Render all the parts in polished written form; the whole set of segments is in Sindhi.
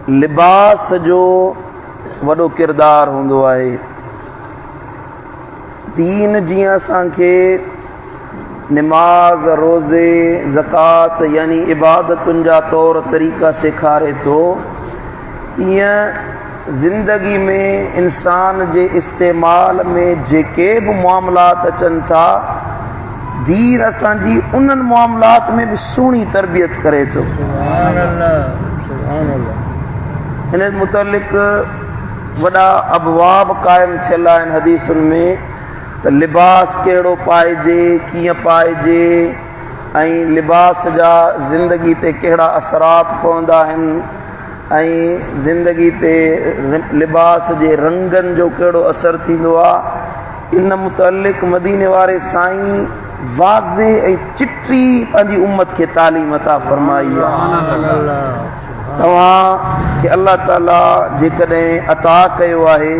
لباس جو وڏو ڪردار هوندو آهي. دين جيئن اسان کي نماز، روزي، زڪوات يعني عبادتن جا طور طريقا سيکاري ٿو، تيئن زندگي ۾ انسان جي استعمال ۾ جيڪي به معاملات اچن ٿا، دين اسان جي انهن معاملات ۾ به سهڻي تربيت ڪري ٿو. هن متعلق وڏا ابواب قائم ٿيل آهن حديثن ۾ ته لباس ڪهڙو پائجي، ڪيئن پائجي ۽ لباس جا زندگي تي ڪهڙا اثرات پوندا آهن ۽ زندگي تي لباس جي رنگن جو ڪهڙو اثر ٿيندو آهي. ان متعلق مديني واري سائين واضح ۽ چٽي پنهنجي امت کي تعليم عطا فرمائي آهي. توهان کي الله تعالي جيڪڏهن عطا ڪيو آهي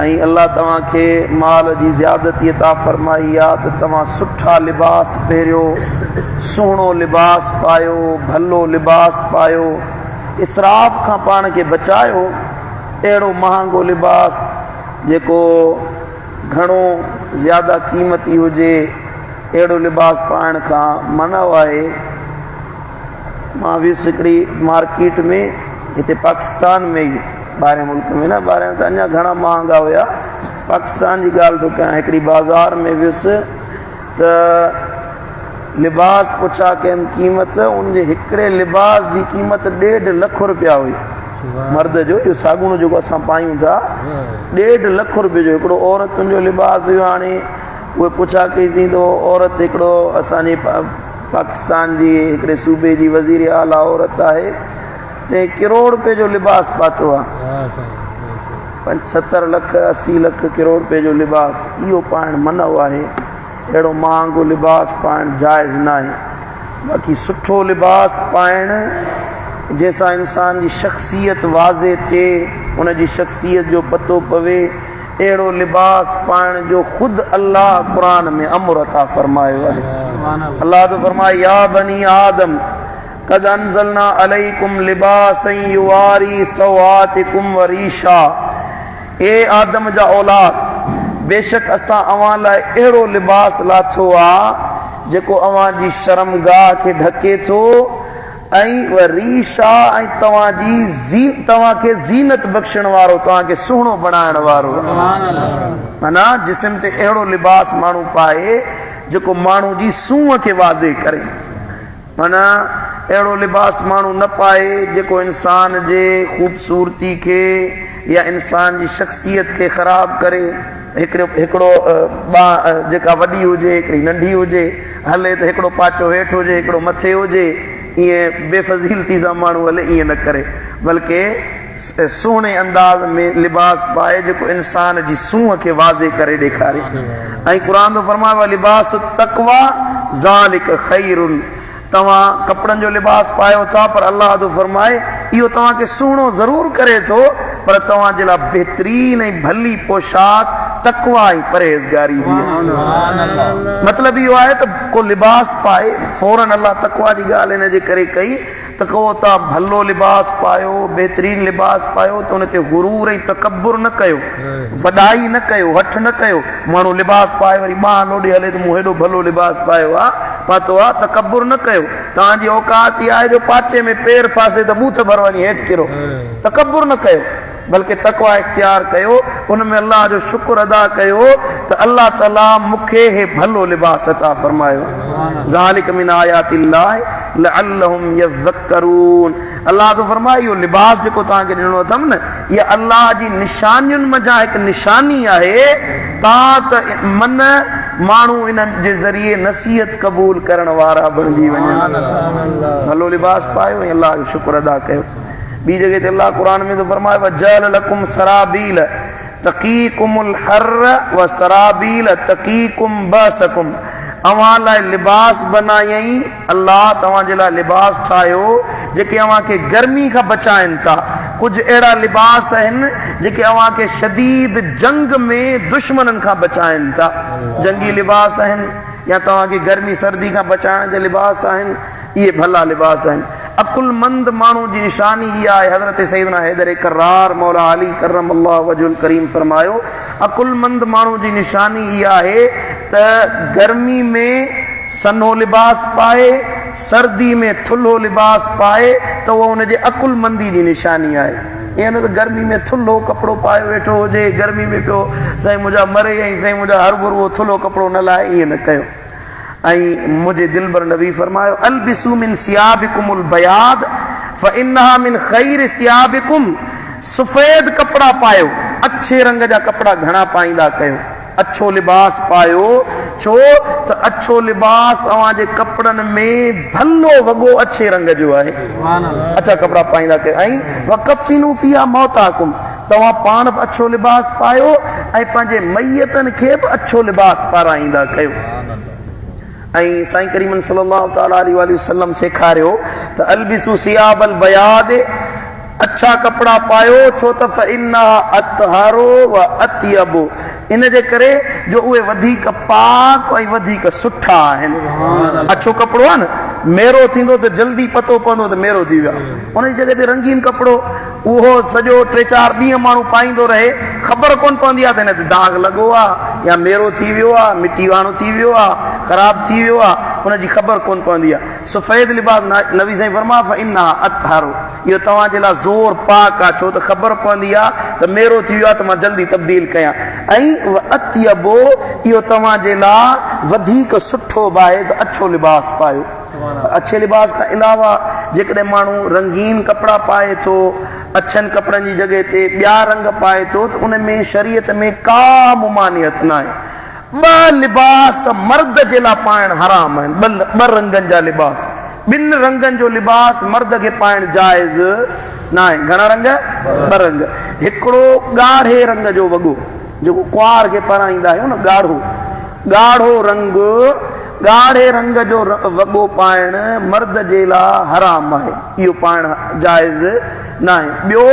۽ الله توهان کي مال جي زيادتي عطا فرمائي آهي ته توهان سٺا لباس پهريو، سهڻو لباس پايو، ڀلو لباس پايو، اسراف کان پاڻ کي بچايو، اهڙو مهانگو لباس جيڪو گهڻو زياده قيمتي هجي اهڙو لباس پائڻ کان منع آهي. مان ويس هڪڙي مارڪيٽ ۾ هتي پاڪستان ۾ ئي ٻاهرين ملڪ ۾ نه ٻاهرين ته اڃا گهڻا مهانگا هيا پاڪستان جي ڳالهه ٿو ڪيان هڪڙي بازار ۾ ويس ته لباس پڇا ڪيم قيمت ان جي هڪڙي لباس جي قيمت ڏيڍ لک روپيا هئي مرد جو اهو ساڳوڻو جيڪو اسان پايون ٿا ڏيڍ لک روپيي جو هڪڙو عورتن جو لباس هيو هاڻي اهي پڇا ڪئيسين ته عورت هڪڙو اسانجي پاڪستان جي هڪڙي صوبي جي وزير اعليٰ عورت آهي تنهن ڪروڙ روپي جو لباس پاتو آهي پنج ستر لک اسي لک ڪروڙ روپي جو لباس اهو پائڻ منع آهي اهڙو مهانگو لباس پائڻ جائز ناهي باقي سٺو لباس پائڻ جنهن سان انسان جي شخصيت واضح ٿئي ان جي شخصيت جو پتو پوي اهڙو لباس پائڻ جو خود الله قرآن ۾ امر عطا فرمايو آهي. الله ٿو فرمائي يا بني آدم قد انزلنا عليڪم لباسا يواري سوآتڪم وريشا اي آدم جا اولاد بيشڪ اسان اوهان لاء اهڙو لباس لاٿو آ جيڪو اوهان جي شرمگاهه کي ڍڪي ٿو ۽ و ريشا ۽ توهان جي زين توهان کي زينت بخشڻ وارو توهان کي سهڻو بڻائڻ وارو معنيٰ جسم تي اهڙو لباس ماڻهو پائي جيڪو ماڻهو جي سونهن کي واضح ڪري معنيٰ اهڙو لباس ماڻهو نه پائي جيڪو انسان جي خوبصورتي کي يا انسان جي شخصيت کي خراب ڪري هڪڙو هڪڙو ٻانهن جيڪا وڏي هجي هڪڙي ننڍي هجي هلي ته هڪڙو پاچو هيٺ هجي هڪڙو مٿي هجي ائين بي فضيلتي سان ماڻهو هلي ائين نه ڪري بلڪه سهڻي انداز ۾ لباس پائي جيڪو انسان جي سونهن کي واضح ڪري ڏيکاري ۽ قرآن ٿو فرمائي ولباس التقويٰ ذالڪ خير توهان ڪپڙن جو لباس پايو ٿا پر الله ٿو فرمائي اهو توهان کي سهڻو ضرور ڪري ٿو پر توهان جي لاء بهترين ۽ ڀلي پوشاڪ تقويٰ ۽ پرهيزگاري جي آهي. مطلب اهو آهي ته ڪو لباس پائي فوراً الله تقويٰ جي ڳالهه ان جي ڪري ڪئي ته ڪو توهان ڀلو لباس پايو، بهترين لباس پايو ته ان تي غرور ۽ تڪبر نه ڪيو، وڏائي نه ڪيو، هٺ نه ڪيو. ماڻهو لباس پائي وري ٻانهن لوڏي هلي ته مون هيڏو ڀلو لباس پايو آ، پاتو آ، تڪبر نه ڪيو. توهان جي اوقات اها آهي جو پاچي ۾ پير ڦاسي ته ٻوٿ ڀر وڃي هيٺ ڪرو. تڪبر نه ڪيو. بلڪه تقويٰ اختيار ڪيو، ان ۾ الله جو شڪر ادا ڪيو ته الله تعاليٰ مون کي هي ڀلو لباس عطا فرمايو. ذلڪ من آيات الله لعلهم يذڪرون الله ٿو فرمائي اهو لباس جيڪو توهان کي ڏنو اٿم نه اها الله جي نشانين منجهان هڪ نشاني آهي تان ته من ماڻهو ان جي ذريعي نصيحت قبول ڪرڻ وارا بڻجي وڃن. ڀلو لباس پايو ۽ الله جو شڪر ادا ڪيو. ٻي جڳهه تي الله قرآن ۾ ٿو فرمائي وجعل لڪم سرابيل تقيڪم الحر وسرابيل تقيڪم باسڪم اوهان لاء لباس بنايائين الله توهان جي لاء لباس ٺاهيو جيڪي اوهان کي گرمي کان بچائن ٿا ڪجهه اهڙا لباس آهن جيڪي اوهان کي شديد جنگ ۾ دشمنن کان بچائن ٿا جنگي لباس آهن يا توهان کي گرمي سردي کان بچائڻ جا لباس آهن اهي ڀلا لباس آهن. عقلمند ماڻهو جي نشاني اها آهي، حضرت سيدنا حيدر ڪرار مولا علي ڪرم الله وجه الڪريم فرمايو، عقلمند ماڻهو جي نشاني اها آهي ته گرمي ۾ سنهو لباس پائي، سردي ۾ ٿلهو لباس پائي ته اها ان جي عقلمندي جي نشاني آهي. ائين نه ته گرمي ۾ ٿلهو ڪپڙو پايو ويٺو هجي، گرمي ۾ پيو سائين منهنجا مري ۽ سائين منهنجا هرڀرو اهو ٿلهو ڪپڙو نه لاهي، ائين نه ڪيو. ۽ منهنجي دلبر نبي فرمايو، البسوا من ثيابڪم البياض فانها من خير ثيابڪم سفيد ڪپڙا پايو، اڇي رنگ جا ڪپڙا گهڻا پائيندا ڪيو، اڇو لباس پايو، ڇو ته اڇو لباس اوهان جي ڪپڙن ۾ ڀلو وڳو اڇي رنگ جو آهي، اڇا ڪپڙا پائيندا ڪيو ۽ وڪفنوا فيها موتاڪم توهان پاڻ به اڇو لباس پايو ۽ پنهنجي ميتن کي به اڇو لباس پارائيندا ڪيو. ۽ سائين ڪريمن صلي الله تعالٰي عليه واٰله وسلم سيکاريو ته البسوا ثياب البياض اڇا ڪپڙا پايو ڇو ته فانها اطهر و اطيب ان جي ڪري جو اهي وڌيڪ پاڪ ۽ وڌيڪ سٺا آهن. اڇو ڪپڙو آهي نه ميرو ٿيندو ته جلدي پتو پوندو ته ميرو ٿي ويو آهي ان جي جڳهه تي رنگين ڪپڙو اهو سڄو ٽي چار ڏينهن ماڻهو پائيندو رهي، خبر ڪونه پوندي آهي ته هن تي داغ لڳو آهي يا ميرو ٿي ويو آهي، مٽي واڻو ٿي ويو آهي، خراب ٿي ويو آهي، ان جي خبر ڪونه پوندي آهي. سفيد لباس نبي سائين فرمايو فانها اطهر اهو توهان جي لاء زور پاڪ آهي ڇو ته خبر پوندي آهي ته ميرو ٿي ويو آهي ته مان جلدي تبديل ڪيان ۽ واطيب اهو توهان جي لاء وڌيڪ سٺو به آهي ته اڇو لباس پايو. پر اڇي لباس کان علاوه جيڪڏهن ماڻهو رنگين ڪپڙا پائي ٿو، اڇن ڪپڙن جي جڳهه تي ٻيا رنگ پائي ٿو ته ان ۾ شريعت ۾ ڪا ممانعت ناهي. ٻه لباس مرد جي لاء پائڻ حرام آهن، ٻه رنگن جا لباس، ٻن رنگن جو لباس مرد کي پائڻ جائز ناهي. گهڻا رنگ؟ ٻه رنگ. هڪڙو ڳاڙهي رنگ جو وڳو، جيڪو ڪنوار کي پارائيندا آهيون نه ڳاڙهو، ڳاڙهو رنگ، ڳاڙهي رنگ جو وڳو پائڻ مرد جي لاء حرام آهي، اهو پائڻ جائز ناهي. ٻيو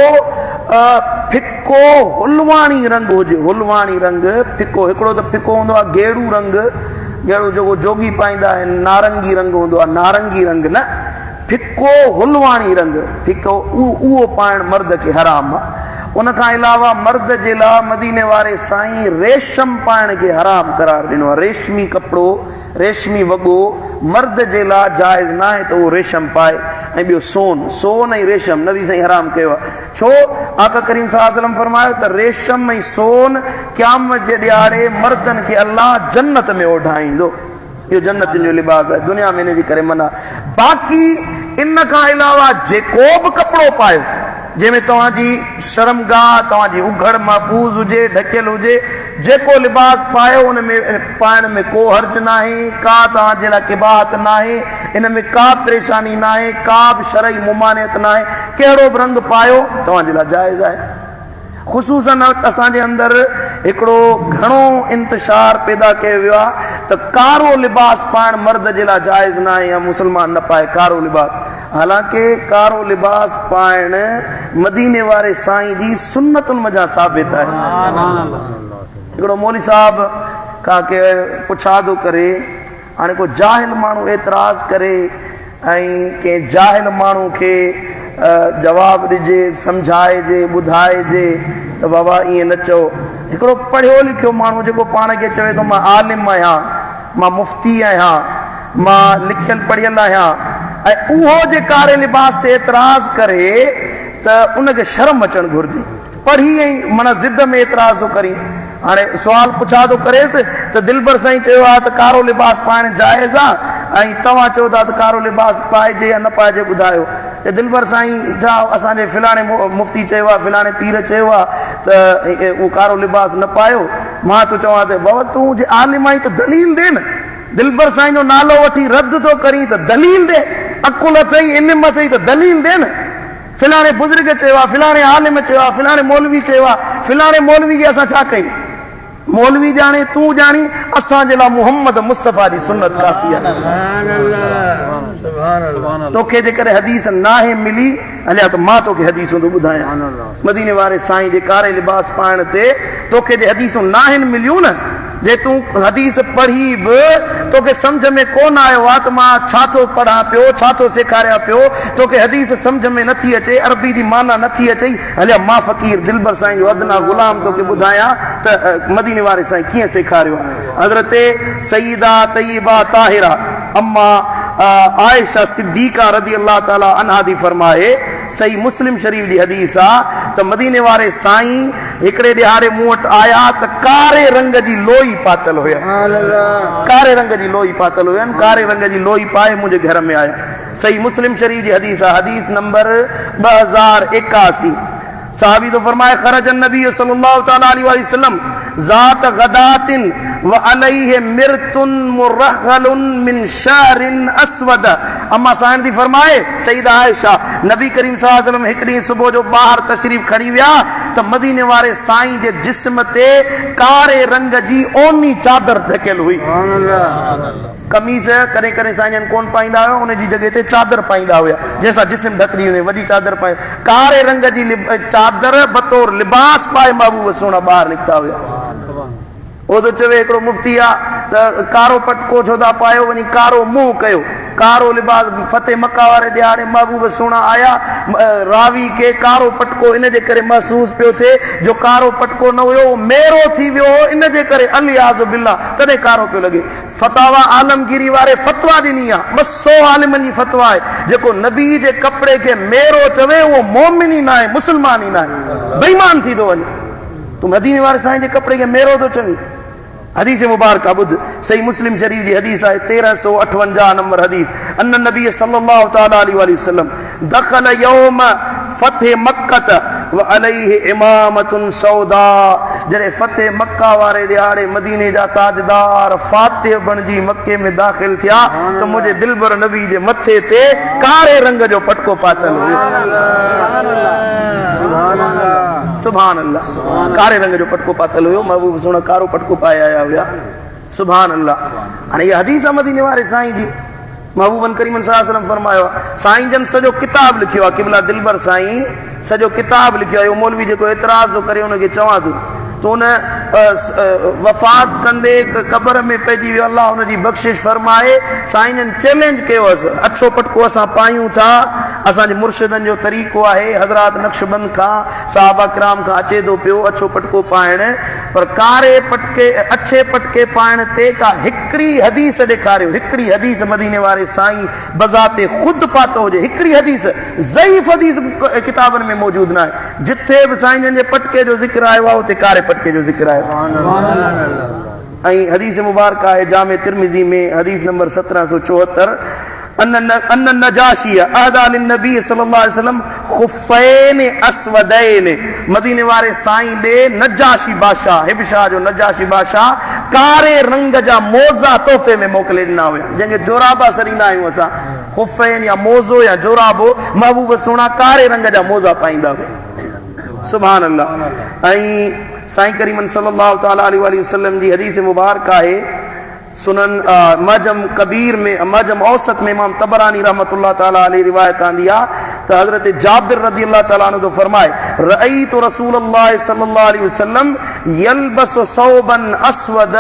ڦڪو حلواڻي رنگ هجي، حلواڻي رنگ ڦڪو، هڪڙو ته ڦڪو هوندو آهي گيڙو رنگ، گيڙو جيڪو جوڳي پائيندا آهن، نارنگي رنگ هوندو آهي، نارنگي رنگ نه، ڦڪو حلواڻي رنگ، ڦڪو اهو پائڻ مرد کي حرام آهي. ان کان علاوه مرد جي لاء مديني واري سائين ريشم پائڻ کي حرام قرار ڏنو آهي. ريشمي ڪپڙو، ريشمي وڳو مرد جي لاء جائز ناهي ته اهو ريشم پائي ۽ ٻيو سون، سون ۽ ريشم نبي سائين حرام ڪيو آهي. ڇو؟ آقا ڪريم صلي الله عليه وسلم فرمايو ته ريشم ۽ سون قيامت جي ڏهاڙي مردن کي الله جنت ۾ اوڍائيندو. اهو جنتين جو لباس آهي، دنيا ۾ ان جي ڪري منع. باقي ان کان علاوه جيڪو به ڪپڙو پايو، جنهن ۾ توهان جي شرمگاهه، توهان جي اگهڙ محفوظ هجي، ڍڪيل هجي، جيڪو لباس پايو ان ۾ پائڻ ۾ ڪو حرج ناهي، ڪا توهان جي لاء قباحت ناهي، ان ۾ ڪا پريشاني ناهي، ڪا به شرعي ممانعت ناهي، ڪهڙو به رنگ پايو توهان جي لاء جائز آهي. خصوصاً اسان جي اندر هڪڙو گهڻو انتشار پيدا ڪيو ويو آهي ته ڪارو لباس پائڻ مرد جي لاء جائز ناهي يا مسلمان نه پائي ڪارو لباس حالانڪه ڪارو لباس پائڻ مديني واري سائين جي سنتن منجهان ثابت آهي. هڪڙو مولوي صاحب کان ڪي پڇا ٿو ڪري هاڻي ڪو جاهل ماڻهو اعتراض ڪري ۽ ڪنهن جاهل ماڻهو کي جواب ڏجي، سمجهائجي، ٻڌائجي ته بابا ائين نه چئو. هڪڙو پڙهيو لکيو ماڻهو جيڪو پاڻ کي چوي ٿو مان عالم آهيان، مان مفتي آهيان، مان لکيل پڙهيل آهيان ۽ اهو جي ڪاري لباس تي اعتراض ڪري ته ان کي شرم اچڻ گهرجي. پڙهي ۽ معنيٰ ضد ۾ اعتراض ٿو ڪرين. هاڻي سوال پڇا ٿو ڪريس ته دلبر سائين چيو آهي ته ڪارو لباس پائڻ جائز آ ۽ توهان چئو ٿا ته ڪارو لباس پائجي يا نه پائجي ٻڌايو ته دلبر سائين ڇا اسان جي فلاڻي مفتي چيو آ فلاڻي پير چيو آ ته اهو ڪارو لباس نه پايو مان ٿو چوان ته بابا تون جي عالم آهين ته دليل ڏي نه دلبر سائين جو نالو وٺي رد ٿو ڪرين ته دليل ڏي عقل اٿئي علم اٿئي ته دليل ڏي نه. فلاڻي بزرگ چيو آ، فلاڻي عالم چيو آ، فلاڻي مولوي چيو آ، فلاڻي مولوي کي اسان ڇا ڪيون؟ مولوي ڄاڻي، تون ڄاڻين، اسان جي لاء محمد مصطفيٰ جي سنت ڪافي آ. توکي جيڪڏهن حديث ناهي ملي، هليا ته مان توکي حديثون ٿو ٻڌايان. مديني واري سائين جي ڪاري لباس پائڻ تي توکي جي حديثون ناهن مليون نه، جي تون حديث پڙهي به توکي سمجهه ۾ ڪونه آيو آ ته مان ڇا ٿو پڙهان پيو، ڇا ٿو سيکاريان پيو، توکي حديث سمجهه ۾ نٿي اچي، عربي جي معنيٰ نٿي اچئي، هليا مان فقير دلبر سائين جو ادنيٰ غلام توکي ٻڌايان ته مديني واري سائين ڪيئن سيکاريو آ. حضرت سيده طيبه طاهره اما عائشه صديقه رضي الله تعالٰي عنها ٿي فرمائي، صحيح مسلم شريف جي حديث آ ته مديني واري سائين هڪڙي ڏهاڙي مون وٽ آيا ته ڪاري رنگ جي لوئي پاتل هين. ڪاري رنگ جي لوئي پاتل هين، ڪاري رنگ جي لوئي پائي منهنجي گهر ۾ آيا. صحيح مسلم شريف جي حديث آ، حديث نمبر 2081. صحابي ٿو فرمائي، خرج النبي صلي الله تعالٰي عليه واٰله وسلم ذات غداة وعليه مرط مرحل من شعر اسود اما سائڻ ٿي فرمائي، سيده عائشه، نبي ڪريم صلي الله عليه وسلم هڪ ڏينهن صبح جو ٻاهر تشريف کڻي ويا ته مديني واري سائين جي جسم تي ڪاري رنگ جي اوني چادر ڍڪيل هئي. قميص ڪڏهن ڪڏهن سائين جن ڪونه پائيندا هيا، ان جي جڳهه تي چادر پائيندا هيا، جنهن سان جسم ڍڪجي ويندو هو. وڏي چادر پائي، ڪاري رنگ جي چادر بطور لباس پائي محبوب سهڻا ٻاهر نڪتا هيا. اهو ٿو چوي هڪڙو مفتي آ ته ڪارو پٽڪو ڇو ٿا پايو وڃي ڪارو منهن ڪيو ڪارو لباس فتح مڪه واري ڏهاڙي محبوب سهڻا آيا راوي کي ڪارو پٽڪو ان جي ڪري محسوس پيو ٿئي جو ڪارو پٽڪو نه هيو اهو ميرو ٿي ويو هو ان جي ڪري العياذ بالله تڏهن ڪارو پيو لڳي فتاويٰ عالمگيري واري فتويٰ ڏني آ 200 عالمن جي فتويٰ آهي جيڪو نبي جي ڪپڙي کي ميرو چوي اهو مومن ئي ناهي مسلمان ئي ناهي بيمان ٿي ٿو وڃي. تون مديني واري سائين جي ڪپڙي کي ميرو ٿو چوين؟ حديث مبارڪه ٻڌ، صحيح مسلم شريف جي حديث آهي 1358 نمبر حديث، ان النبي صلي الله تعالٰي عليه واٰله وسلم دخل يوم فتح مڪة وعليه عمامة سوداء جڏهن فتح مڪه واري ڏهاڙي مديني جا تاجدار فاتح بڻجي مڪي ۾ داخل ٿيا ته منهنجي دلبر نبي جي مٿي تي ڪاري رنگ جو پٽڪو پاتل هيو. سبحان الله ڪاري رنگ جو پٽڪو پاتل هيو محبوب سهڻا ڪارو پٽڪو پائي آيا هيا سبحان الله هاڻي اها حديث آ مديني واري سائين جي محبوبن ڪريمن صلي الله عليه وسلم فرمايو آ سائين جن سڄو ڪتاب لکيو آ قبلا دلبر سائين سڄو ڪتاب لکيو آ اهو مولوي جيڪو اعتراض ٿو ڪري ان کي چوان ٿو ته ان وفات ڪندي قبر ۾ پئجي ويو الله ان جي بخشش فرمائي سائين جن چئلينج ڪيو هئس اڇو پٽڪو اسان پايون ٿا اسان جي مرشدن جو طريقو آهي حضرات نقشبند کان صحابه ڪرام کان اچي ٿو پيو اڇو پٽڪو پائڻ پر ڪاري پٽڪي اڇي پٽڪي پائڻ تي ڪا هڪڙي حديث ڏيکاريو هڪڙي حديث مديني واري سائين بذات خود پاتو هجي هڪڙي حديث ضعيف حديث به ڪتابن ۾ موجود ناهي جٿي به سائين جن جي پٽڪي جو ذڪر آيو آهي اتي ڪاري پٽڪي جو ذڪر آيو آهي. ۽ حديث مبارڪه آهي جامع ترمذي ۾ حديث نمبر 1774 ان النجاشي اهديٰ للنبي صلي الله عليه وسلم خفين اسودين مديني واري سائين ڏي نجاشي بادشاهه حبشه جو نجاشي بادشاهه ڪاري رنگ جا موزا تحفي ۾ موڪلي ڏنا هيا جنهن کي جورابا سڏيندا آهيون اسان خفين يا موزو يا جورابو محبوب سهڻا ڪاري رنگ جا موزا پائيندا هيا سبحان الله ۽ سائين ڪريمن صلي الله تعالٰي عليه واٰله وسلم جي حديث مبارڪ آهي سنن معجم ڪبير ۾ معجم اوسط ۾ امام طبراني رحمة الله تعالٰي عليه روايت آندي آ ته حضرت جابر رضي الله تعالٰي عنه ٿو فرمائي رأيت رسول الله صلي الله عليه وسلم يلبس ثوبا اسود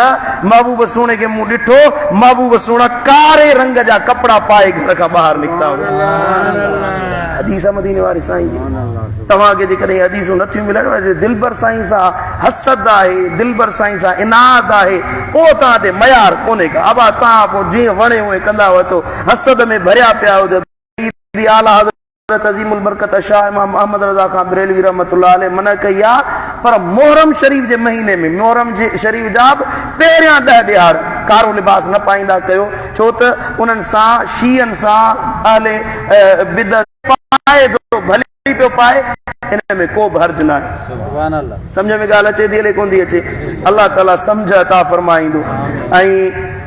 محبوب سهڻي کي مون ڏٺو محبوب سهڻا ڪاري رنگ جا ڪپڙا پائي گهر کان ٻاهر نڪتا هئا حديث مديني واري سائين جي توهان کي جيڪڏهن حديثون نه ٿيون ملن ۽ دلبر سائين سان حسد آهي، دلبر سائين سان عناد آهي، پوء توهان تي ميار ڪونهي ڪا. ابا توهان پوء جيئن وڻي اونئين ڪندا وتو. حسد ۾ ڀريا پيا آهيو ته سيدي اعليٰ حضرت عظيم البرڪت شاهه امام احمد رضا خان بريلوي رحمة الله عليه منع ڪئي آهي پر محرم شريف جي مهيني ۾ محرم شريف جا به پهريان ڏهه ڏهاڙ ڪارو لباس نه پائيندا ڪيو ڇو ته انهن سان شيعن سان اهل بدعت پائي ٿو ڀلي پيو پائي ان ۾ ڪو به حرج ناهي. سمجھ ۾ ڳالهه اچي ٿي الائي ڪون ٿي اچي. الله تعالي سمجھ عطا فرمائيندو. ۽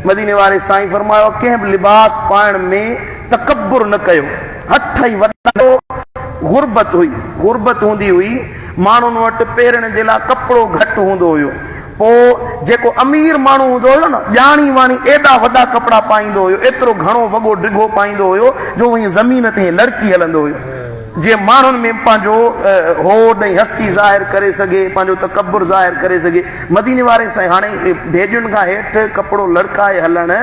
مديني واري سائين فرمايو ڪنهن به لباس پائڻ ۾ تڪبر نه ڪيو. هٺ ۽ وڏو غربت هئي غربت هوندي هئي ماڻهن وٽ پهرڻ جي لاء ڪپڙو گهٽ هوندو هيو. پوء جيڪو امير ماڻهو هوندو هيو نه، ڄاڻي واڻي ايڏا وڏا ڪپڙا پائيندو هيو، ايترو گهڻو وڳو ڊگهو پائيندو هيو جو ائين زمين تي ائين لڙڪي هلندو هيو. جيئن ماڻهن ۾ پنهنجو هوڏ ۽ هستي ظاهر ڪري سگهي، پنهنجو تڪبر ظاهر ڪري سگهي. مديني واري سائين هاڻي ڀيڄن کان هيٺ ڪپڙو لڙڪائي هلڻ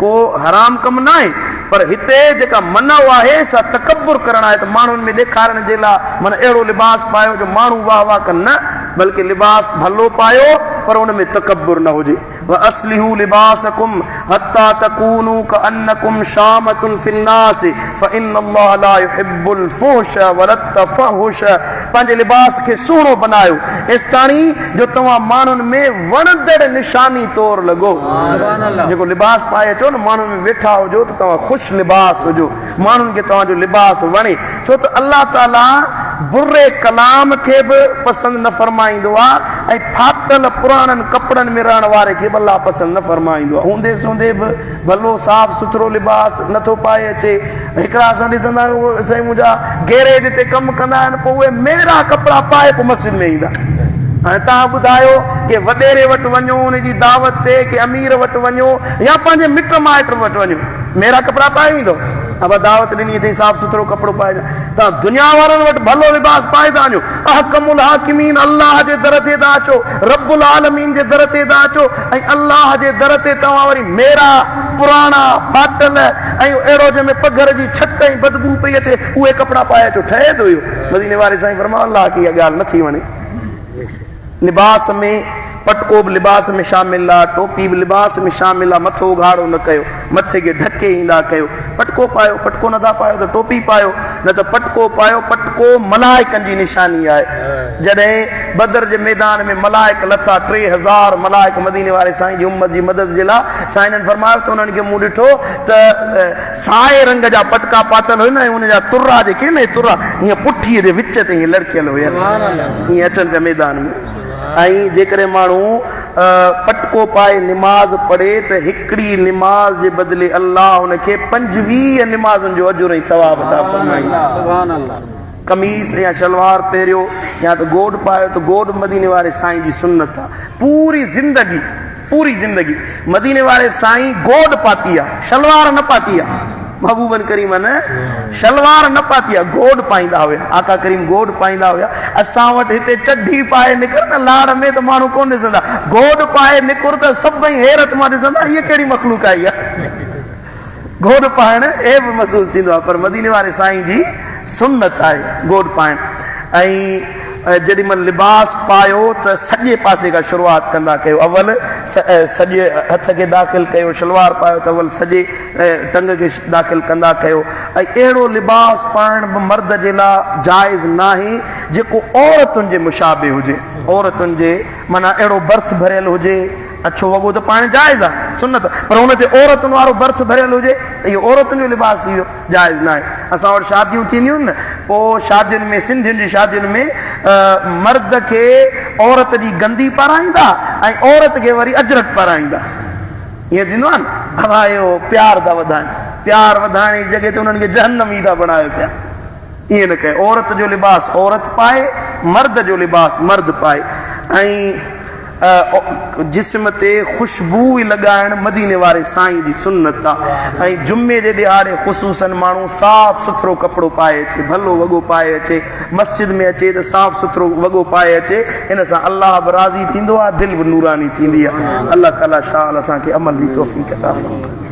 ڪو حرام ڪم ناهي، پر هتي جيڪا منع آهي سا تڪبر ڪرڻ آهي ته ماڻهن ۾ ڏيکارڻ جي لاء معنيٰ اهڙو لباس پايو جو ماڻهو واهه واهه ڪن نه بلڪه لباس ڀلو پايو پر ان ۾ تڪبر نه هجي. واصلحوا لباسڪم حتي تڪونوا ڪانڪم شامة في الناس فان الله لا يحب الفحش ولا التفحش پنهنجي لباس کي سهڻو بنايو ايستاڻي جو توهان ماڻهن ۾ وڻندڙ نشاني طور لڳو. جيڪو لباس پائي اچو نه ماڻهن ۾ ويٺا هجو ته توهان خوش لباس هجو. ماڻهن کي توهان جو لباس وڻي، ڇو ته الله تعاليٰ بري ڪلام کي به پسند نه فرمائيندو آهي ۽ ڦاٽل پراڻن ڪپڙن ۾ رهڻ واري کي به الله پسند نه فرمائيندو آهي. هوندي سوندي به ڀلو صاف سٿرو لباس نه ٿو پائي اچي. هڪڙا اسان ڏسندا آهيون اهي سائين منهنجا گيريج تي ڪم ڪندا آهن پوء اهي ميرا ڪپڙا پائي پوء مسجد ۾ ايندا. هاڻي توهان ٻڌايو ڪي وڏيري وٽ وڃو ان جي دعوت تي ڪي امير وٽ وڃو يا پنهنجي مٽ مائٽ وٽ وڃو. ميرا ڪپڙا پائي ويندو. ابا دعوت ڏني اٿئي صاف سٿرو ڪپڙو پائي اچ. توهان دنيا وارن وٽ ڀلو لباس پائي ٿا وڃو. احڪم الحاڪمين الله جي در تي ٿا اچو. رب العالمين جي در تي ٿا اچو ۽ الله جي در تي توهان وري ميرا، پراڻا، ڦاٽل ۽ اهڙو جنهن ۾ پگهر جي ڇٽ ۽ بدبوء پئي اچي اهي ڪپڙا پائي اچو. ٺهي ٿو اهو؟ مديني واري سائين فرمايو الله کي اها ڳالهه نٿي وڻي. لباس ۾ پٽڪو به لباس ۾ شامل آ، ٽوپي به لباس ۾ شامل آ، مٿو اگهاڙو نه ڪيو، مٿي کي ڍڪي ايندا ڪيو، پٽڪو پايو، پٽڪو نٿا پايو ته ٽوپي پايو، نه ته پٽڪو پايو، پٽڪو ملائڪن جي نشاني آهي، جڏهن بدر جي ميدان ۾ ملائڪ لٿا، 3000 ملائڪ مديني واري سائين جي امت جي مدد جي لاء، سائينن فرمايو ته انهن کي مون ڏٺو ته سائي رنگ جا پٽڪا پاتل هين ۽ ان جا ترا جيڪي آهن نه اهي ترا هيئن پٺيء جي وچ تي هيئن لڙڪيل هين، هيئن اچن پيا ميدان ۾. ۽ جيڪڏهن ماڻهو پٽڪو پائي نماز پڙهي ته هڪڙي نماز جي بدلي الله ان کي 25 نمازن جو اجر ۽ ثواب عطا فرمائيندو. قميص يا شلوار پهريو يا ته گوڏ پايو ته گوڏ مديني واري سائين جي سنت آ. پوري زندگي پوري زندگي مديني واري سائين گوڏ پاتي آ شلوار نه پاتي آ محبوبن ڪريمن شلوار نه پاتي آ گوڏ پائيندا هيا آقا ڪريم گوڏ پائيندا هيا اسان وٽ هتي چڍي پائي نڪر نه لاڙ ۾ ته ماڻهو ڪونه ڏسندا گوڏ پائي نڪر ته سڀئي حيرت مان ڏسندا هيء ڪهڙي مخلوق آئي آ گوڏ پائڻ عيب محسوس ٿيندو آهي پر مديني واري سائين جي سنت آهي گوڏ پائڻ ۽ جيڏي مهل لباس پايو ته سڄي پاسي کان شروعات ڪندا ڪيو اول سڄي هٿ کي داخل ڪيو شلوار پايو ته اول سڄي ٽنگ کي داخل ڪندا ڪيو ۽ اهڙو لباس پائڻ به مرد جي لاء جائز ناهي جيڪو عورتن جي مشابه هجي عورتن جي معنيٰ اهڙو برٿ ڀريل هجي اڇو وڳو ته پائڻ جائز آهي، سنت، پر ان تي عورتن وارو برٿ ڀريل هجي ته اهو عورتن جو لباس ٿي ويو، جائز ناهي. اسان وٽ شاديون ٿينديون آهن نه، پوء شادين ۾ سنڌين جي شادين ۾ مرد کي عورت جي گندي پارائيندا ۽ عورت کي وري اجرڪ پارائيندا. ائين ٿيندو آهي نه؟ ڀلا اهو پيار ٿا وڌائين، پيار وڌائڻ جي جڳهه تي انهن کي جهنمي ٿا بڻايو پيا. ائين نه ڪيو. عورت جو لباس عورت پائي، مرد جو لباس مرد پائي ۽ جسم تي خوشبوء لڳائڻ مديني واري سائين جي سنت آ ۽ جمعي جي ڏهاڙي خصوصاً ماڻهو صاف سٿرو ڪپڙو پائي اچي، ڀلو وڳو پائي اچي، مسجد ۾ اچي ته صاف سٿرو وڳو پائي اچي، ان سان الله به راضي ٿيندو آ، دل به نوراني ٿيندي آ. الله تعالي شال اسان کي عمل جي توفيق عطا فرمائي.